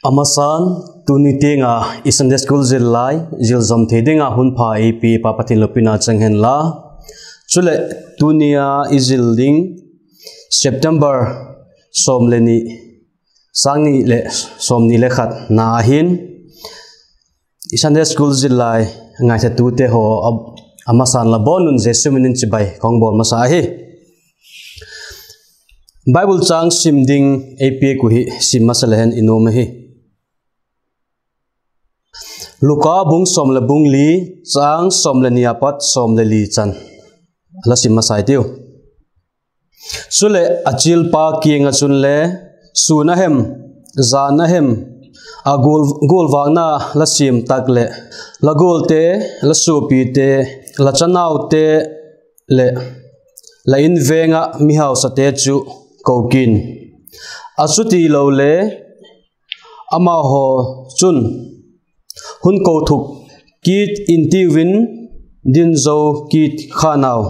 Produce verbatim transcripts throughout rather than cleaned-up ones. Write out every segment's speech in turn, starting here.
A masan, tuni tiang a i Sunday School zillai zil zom thei ding a hun pha ei pia Pa Pathian lopina chang hen la. Chuleh, tuni a i zil ding September sawm le ni, sâng ni leh sawmni le khat na ahin, i Sunday School zillai ngaithatute haw a, a masan la bawn un Jesu min in chibai ka hung bawl masa ahi. Bible châng sim ding ei piak uh hi sim masa le hen i nuam ahi. Luka bung sawm le bung li, châng sawm le ni a pat sawm le li chan la sim masa i tiu. Chuleh, a chilpa kiang ah chun le, sûn a hem, jan a hem, a gual, gualvâkna la siam tak leh, la gualte, la suapite, la chanaute leh la inveng ah mihausate chu ko kin. A chuti lo le, amahaw chun hun ko thuk kit intiu in, din zo kit kha nau.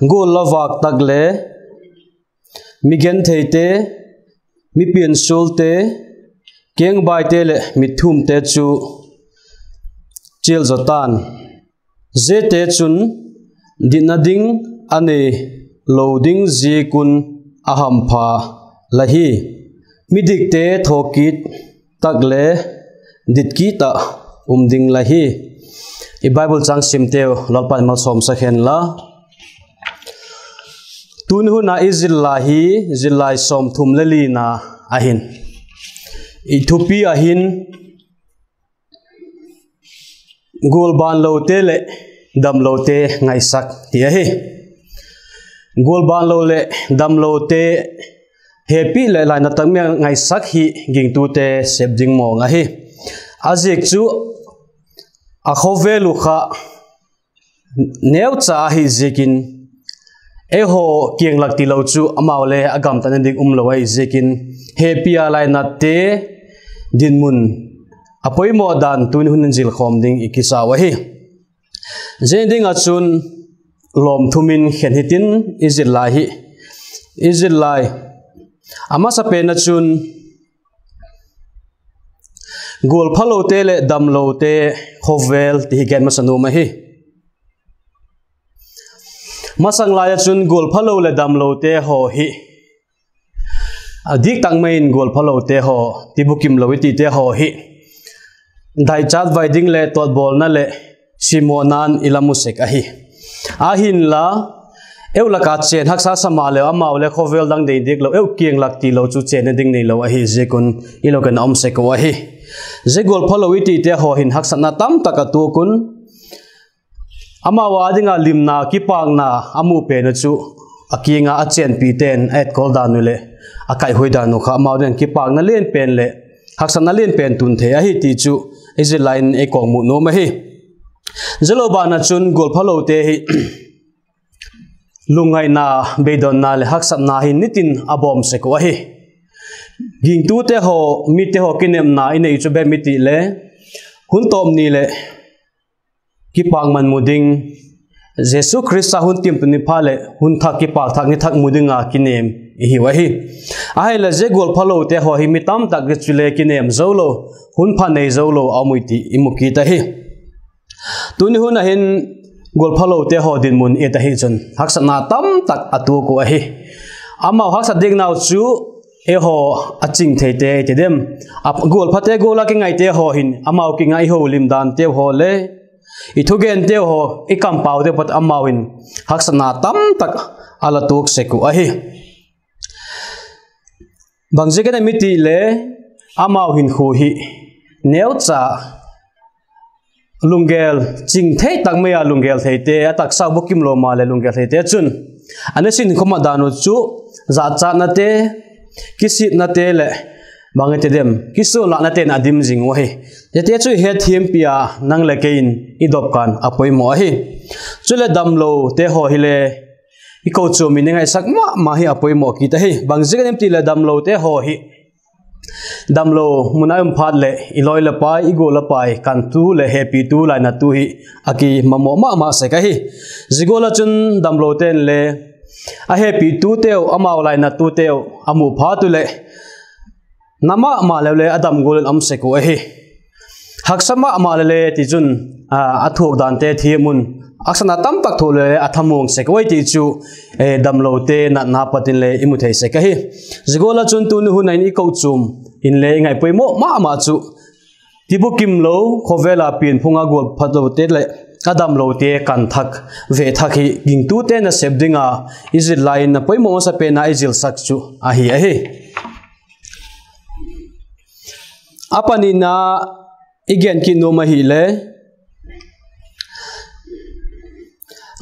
Gual la vâk tak le, mi gentheite, mi piansualte, kengbaite leh mitthumte chu chial zaw ta'n. Ziate chun ditna ding a nei lo ding ziak un a hampha la hi. Midikte thawkit tak le dit kit ah um ding la hi. I Bible châng simteu Lalpa'n malsawmsak hen la. Tuni hun a i zillai hi, zillai sawmthum le lina ahin, i thupi ah hin, gualbanlote leh damlote ngaisak ti ahi. Gualbanlo leh damlote hepi leh lainat tak mi a ngaisak hi gingtute sep ding mawng ahi. A ziak chu a khawvel uh kha neucha ahi ziakin, eihaw kiang lak tilo chu amau le a gamtatna ding umlo ahi ziakin, hepi a lainatte dinmun a poimaw dan tuni hun in zilkhawm ding i kisa uh ahi. Zia ding ah chun lawmthum in khen hitin i zillai hi, i zillai a masapen ah chun gualphalote leh damlote khawvel ti hi gen masa nuam ahi. Masang lai ah chun gualphalo leh damlote haw hi, a dik tak mai in gualphalote haw, ti bukimlo i tite haw hi, daichat vai ding leh tuatbawlna leh simawna'n i la mu sek ahi. Ahinla, eu lak a chên haksa sa maleu amau le khawvel dang dei diak lo, eu kiang lak tilo chu chênna ding neilo ahi ziak un i lo ken a um sek uh ahi. Zia gualphalo i tite haw hin haksatna tamtak a tuak un, amau â ding a limna kipâkna a mu pen uh chu a kiang a a chênpite'n a etkol dan uh leh a kaihhuai dan uh kha amau ding kipâkna lian pen leh haksatna lian pen tun thei ahi ti chu i zillai in ei kawkmu nuam ahi. Zialo ban ah chun gualphalote hi lungngaina, beidonna leh haksatna hin nitin a bawm sek uh ahi. Gingtute haw, mite haw kinepna i nei chu bep i ti le, hun tawp ni leh kipâkman mu ding, Jesu Khrista hun tiam tuni phat leh hun thak kipâk thak ni thak mu ding a kinem i hiu ahi. Ahinla zia gualphalote haw hi mi tamtak chu le kinem zo lo, hun pha nei zo lo a um ui ti i mu kit ahi. Tuni hun ah hin gualphalote haw dinmun et ahi chun haksatna tamtak a tuak uh ahi. Amau haksat diaknau chu eihaw a ching theite ti dem, a gualphate gual a kingaite haw hin amau kiang a i holimdanteu haw le i thugenteu haw, i kampauteu pat amau in haksatna tamtak a la tuak sek uh ahi. Bangziak a hem i ti le, amau hinkhua hi neucha lunggel ching thei tak mai a lunggel theite, a taksa bukim lo maleh lunggel theite chun a nisin khawm a dan uh chu jachatnate, kisitnate leh bang i ti dem, kisuanlâknate'n a dim zing uh ahi. Ziate chu i hetthiampi a, nang leh kei in i dop kân a poimaw ahi. Chuleh damlote haw hile i kochuam in i ngaisak ma ma hi a poimaw kit ahi. Bangziak a hem ti leh damlote haw hi damlo mun a um phat leh i lawi leh pai, i gual leh pai, kantu leh hepitu, lainattu hi a kimamaw ma ma sek ahi. Zia gual ah chun damlote'n le a hepituteu, amau lainattuteu a mu phat uh leh na ma ma leu le a dam gual in um sek uh ahi. Haksa ma ma le le tichun, a thuak dante thiam un, haksatna tamtak thuak le le a thamuang sek uh ahi ti chu, damlote natna pat in le i mu thei sek ahi. Zia gual ah chun tuni hun ah hin i kochuam in le i ngaipoimaw ma ma chu, ti bukim lo, khawvel a pianphung a gualphalote leh a damlote kan thak, veh thak hi gingtute nasep ding a i zil lai in a poimaw masapen a i zilsak chu ahi ahi. A panina i gen kit nuam ahile,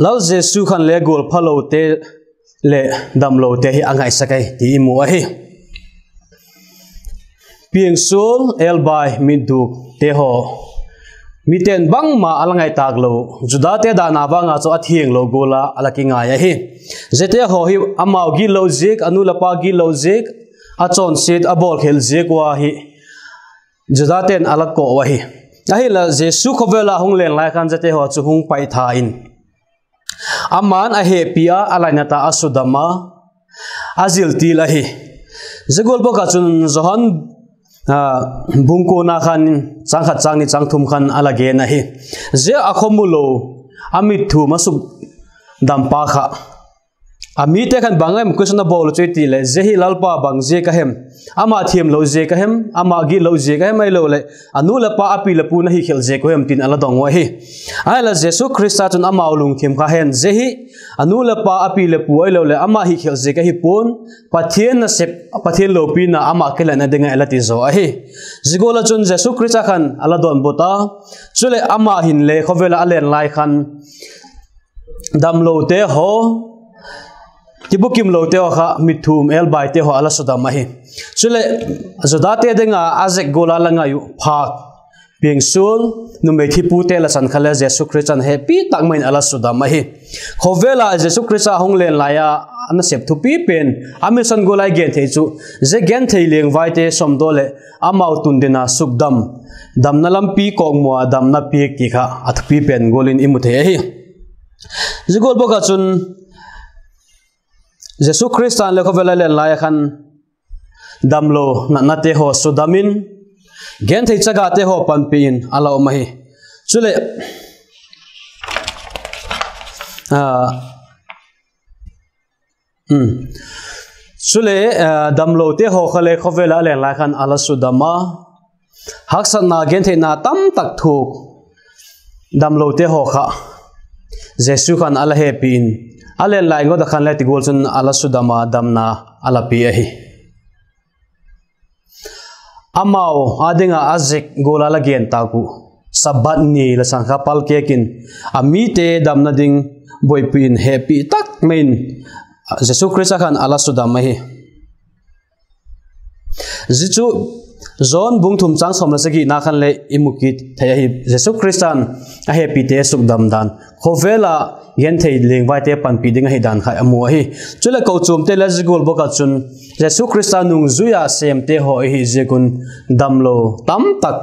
Lal Jesu khan le gualphalote leh damlote hi a ngaisak ahi ti i mu ahi. Piangsual, elbai, mitdukte haw, miten bangma a la ngaitâk lo, Judate dan a vang a chu a thianglo gual a a la kingai ahi. Ziate haw hi amau gitlo ziak, a nu leh pa gitlo ziak, a chawnsiat a bawlkhel ziak ua hi Judate'n a la kawk uh ahi. Ahinla Jesu khawvel a hung len lai khan ziate haw chu hung paitha in, ama'n a hepi a, a lainat a a sudam a, a zil til ahi. Zia gual bawk ah chun Johan bung kuana khan châng khat, châng ni, châng thum khan a la gen ahi. Zia a khawmu lo, a mitthum a sudampa kha, a mite khan bang em question a bawl uh chu i ti leh, zia hi Lalpa bang ziak a hem, ama thiamlo ziak a hem, ama gitlo ziak a hem, ahiloleh a nu leh pa, a pi leh pu na hikhelh ziak uh hem tin a la dong uh ahi. Ahinla Jesu Khrista chun amau lungthim kha hen, zia hi a nu leh pa, a pi leh pu ahiloleh ama hikhelh ziak ahi pua'n, Pathian nasep, Pathian lopina ama kiletna ding ahi a la ti zaw ahi. Zia gual ah chun Jesu Khrista khan a la dawnbut a, chuleh ama hin le khawvel ah a len lai khan damlote haw, ti bukimlote haw kha mitthum elbaite haw a la sudam ahi. Chuleh Judate ding a a zek gual a la ngai uh phâk, piangsual, numei thipute la san kha le Jesu Khrista'n hepi tak mai in a la sudam ahi. Khawvel a Jesu Khrista hung len lai a a nasep thupi pen, a mission gual a i gen thei chu, zia genthei lengvaite sawmdaw leh amau tundin a sukdam, damna lampi kawkmu a damna piak ti kha a thupi pen gual in i mu thei ahi. Zia gual bawk ah chun Jesu Khrista'n le khawvel a len lai a khan damlo natnate haw sudam in, genthei chagate haw panpi in a la um ahi. Chuleh, chule, damlote haw kha le khawvel a a len lai khan a la sudam a, haksatna gentheina tamtak thuak damlote haw kha Jesu khan a la hepi in, a len lai ngot a khan le ti gual chun a la sudam a, damna a la pia ahi. Amau â ding a a zek gual a la gen tâk uh, Sabbath ni la san kha palkêk in, a mite damna ding buaipi in hepi tak mai in Jesu Khrista khan a la sudam ahi. Zia chu John bung thum châng sawm leh sagina khan le i mu kit thei ahi. Jesu Khrista'n a hepite sukdam dan, khawvel a genthei lengvaite panpi ding ahi dan kha a mu ahi. Chuleh kochuamte le zia gual bawk ah chun Jesu Khrista nungzui a sêmte haw i hi ziak un damlo tamtak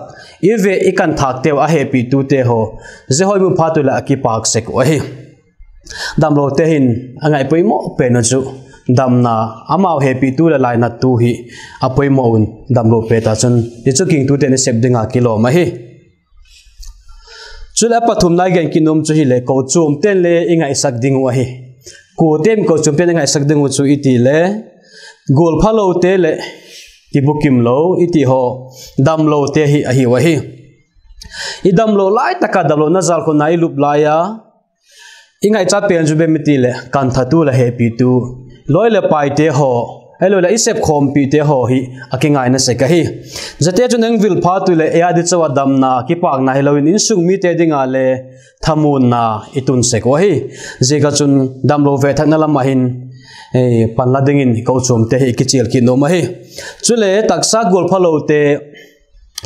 i ve i kan thâkteu a hepitute haw, zia haw i mu phat u leh a kipâk sek uh ahi. Damlote hin a ngaipoimaw pen uh chu damna, amau hepitu leh lainattu hi a poimaw un damlo pet a chun, zia chu gingtute nasep ding a kilawm ahi. Chuleh a pathumna i gen kit nuam chu hileh kochuamte'n le i ngaisak ding uh ahi. Kuate'n kochuamte'n i ngaisak ding uh chu i ti le, gualphalote leh ti bukimlo i ti haw, damlote hi ahiu ahi. I damlo lai tak a damlona jâlkhawna i lup lai a i ngaichat pen chu bang em i ti leh, kanthatu leh hepitu, lawi leh paite haw, ahiloleh i sepkhawmpite haw hi a kingaina sek ahi. Ziate chun eng vil phat u leh ei â ding chau a damna, kipâkna hilo in insung mite ding a le thamuanna i tun sek uh ahi. Ziak ah chun damlo veh thakna lam ah hin panla dingin kochuamte hi i kichial kit nuam ahi. Chule taksa gualphalote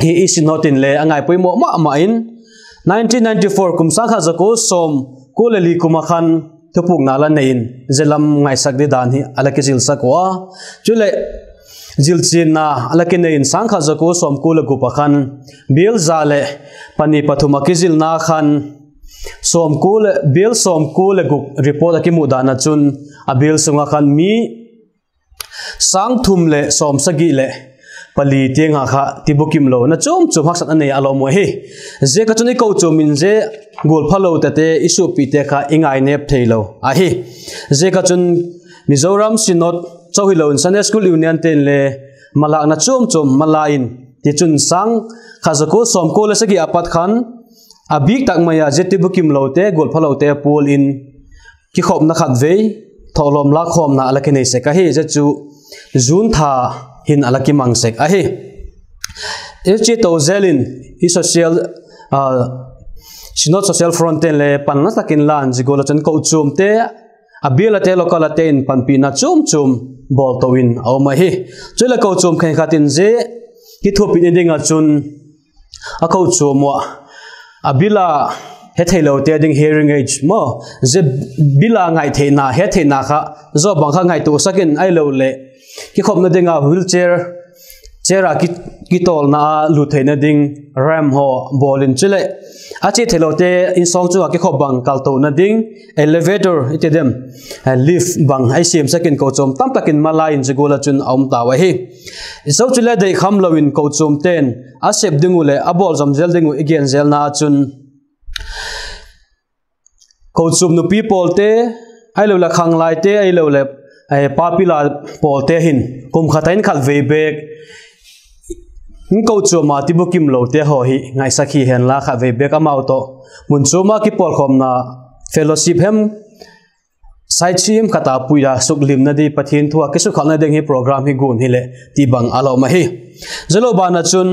hi i synod in le a ngaipoimaw ma ma in, kum sâng khat za kua sawmkua leh li kum ah khan thupukna la nei in, zia lam ngaisak ding dan hi a la kizilsak ua. Chuleh zilchianna a la kinei in sâng khat za kua sawmkua leh gup ah khan bial za leh pani pathum a kizilna khan bial sawmkua leh gup report a kimu dan ah chun, a bial sung ah khan mi sâng thum leh sawmsagi leh pali tiang ah kha tibukim lona chuam chuam haksatna nei a la um uh ahi. Ziak ah chun i kochuam in zia gualphalo tate i suapite kha i ngainêp theilo ahi. Ziak ah chun Mizoram Synod chau hilo in Sunday School Union te'n le malâkna chuam chuam mala in, tichun sâng khat za kua sawmkua le sagi a pat khan a bîk tak mai a zia tibukim lote, gualphalote pual in kikhopna khatvei, thohlawm lâkkhawmna a la kinei sek ahi. Zia chu June tha hin a la kimang sek ahi. I chia to zel in i social, Synod Social Front te'n le panla tak in lan zia gual ah chun kochuamte, a bial ate, local ate in panpina chuam chuam bawl to in a um ahi. Chuleh kochuam khenkhat in zia kithuapina ding ah chun a kochuam uah a bil a hetheilote ding hearing aid maw, zia bil a ngaitheina, hetheina kha zaw bang kha ngaituasak in, ahiloleh kikhopna ding a wheelchair, chair a ki, kitawlna a lut theina ding ramp haw bawl in, chuleh a chia theilote insawng chung ah kikhop bang kaltona ding elevator i ti diam, lift bang ei siamsak in kochuam tamtak in mala in zia gual ah chun a um tau ahi. Zia chu le dei kham lo in kochuamte'n a sep ding uh leh a bawl zom zel ding uh i gen zelna ah chun kochuam nupi pawlte, ahiloleh khanglaite, ahiloleh papila pawlte hin kum khat a in khatvei bêk in kochuam a tibukim lote haw hi ngaisak hi henla, khatvei bêk amau tawh mun chuam a kipawlkhawmna, fellowship hem, saichim khat a pui a suklimna di, Pathian thu a kisukhalna ding hi program hi guan hileh ti bang a la um ahi. Zia lo ban ah chun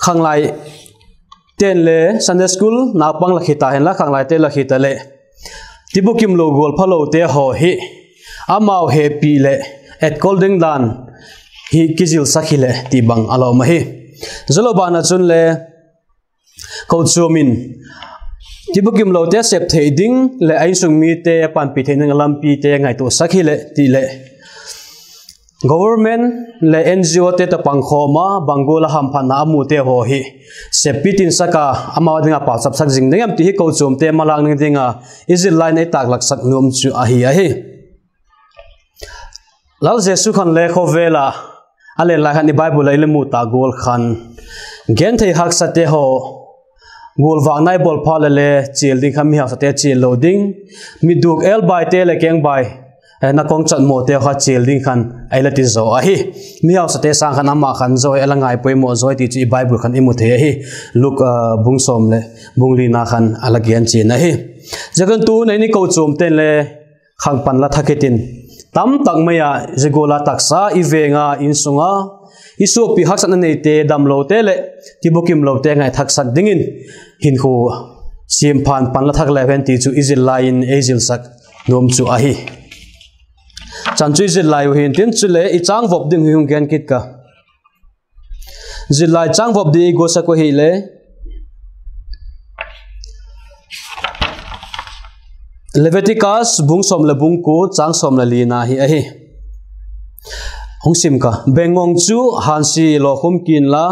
khanglai te'n le Sunday School naupang la khita henla, khanglaite la khita leh tibukim lo gualphalote haw hi amau hepi leh etkol ding dan hi kizilsak hileh ti bang a la um ahi. Zia lo ban ah chun le kochuam in tibukim lote sep thei ding leh a insung mite panpi theina ding lampite ngaituasak hileh ti leh government leh N G O te tawh pangkhawm a bang gual a hamphatna a mute haw hi seppi tinsak a, amau ding a pauchapsak zing ding em ti hi kochuamte malâk ding ding a i zillai in ei tâklaksak nuam chu ahi ahi. Lal Jesu khan le khawvel a a len lai khan i Bible a i la mu ta gual khan genthei haksate haw gualvâkna i bawl phat leh le chial ding kha mihausate chial lo ding, mitduk elbaite leh kengbai, na kawng chatmawte kha chial ding khan ei la ti zaw ahi. Mihausate sâng khan ama khan zawi a la ngaipoimaw zawi ti chu i Bible khan i mu thei ahi. Luk bung sawm leh bung lina khan a la gen chian ahi. Zia khan tu hun a hin i kochuamte'n le khang pan la thak hitin, tamtak mai a zia gual a taksa i veng a, insung a i suapi haksatna neite, damlote leh tibukim lote ngaithaksak dingin hinkhua siampha'n pan la thak leu hen ti chu i zillai in ei zilsak nuam chu ahi. Chan chu i zillai uh hintin, chule i chângvop ding hi hung gen kit ka. Zillai chângvop ding i guatsak uh ahile Leviticus bung sawm leh bung kua, châng sawm leh lina hi ahi. Hung sim ka. Bengngong chu hânsia lawkhum ki'n la,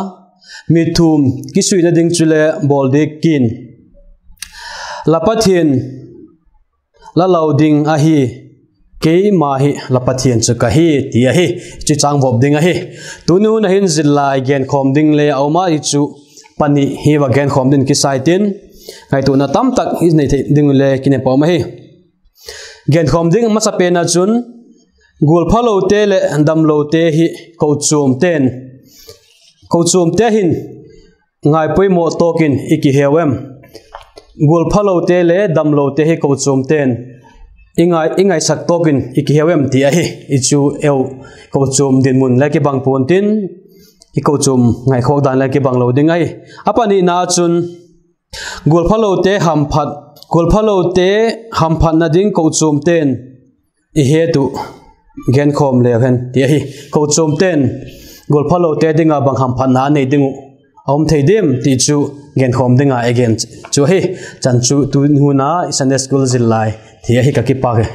mitthum kisuina ding chule bawl diak ki'n. La Pathian la lo ding ahi, keima hi la Pathian chu ka hi, ti ahi. Chu chângvop ding ahi. Tuni hun a hin zillai genkhawm ding le a um a, i chu pani hi va genkhawm ding kisai tin, ngaituana tamtak i nei thei ding le kinep a um ahi. Genkhawm ding masapen a chun, gualphalote leh damlote hi kochuamte'n, kochuamte hin ngaipoimaw tawk in i kiheu em? Gualphalote leh damlote hi kochuamte'n i ngaisak tawk in i kiheu em ti ahi. I chu eu kochuam dinmun le kibang pua'n tin, i kochuam ngaikhawk dan le kibang lo ding ahi. A panina chun, gualphalote hamphat, gualphalote hamphatna ding kochuamte'n i het uh genkhawm leu hen ti ahi. Kochuamte'n gualphalote ding a bang hamphatna a nei ding uh a um thei diam ti chu genkhawm ding a i gen chu ahi. Chan chu tuni hun a i Sunday School zillai ti ahi, ka kipâk e.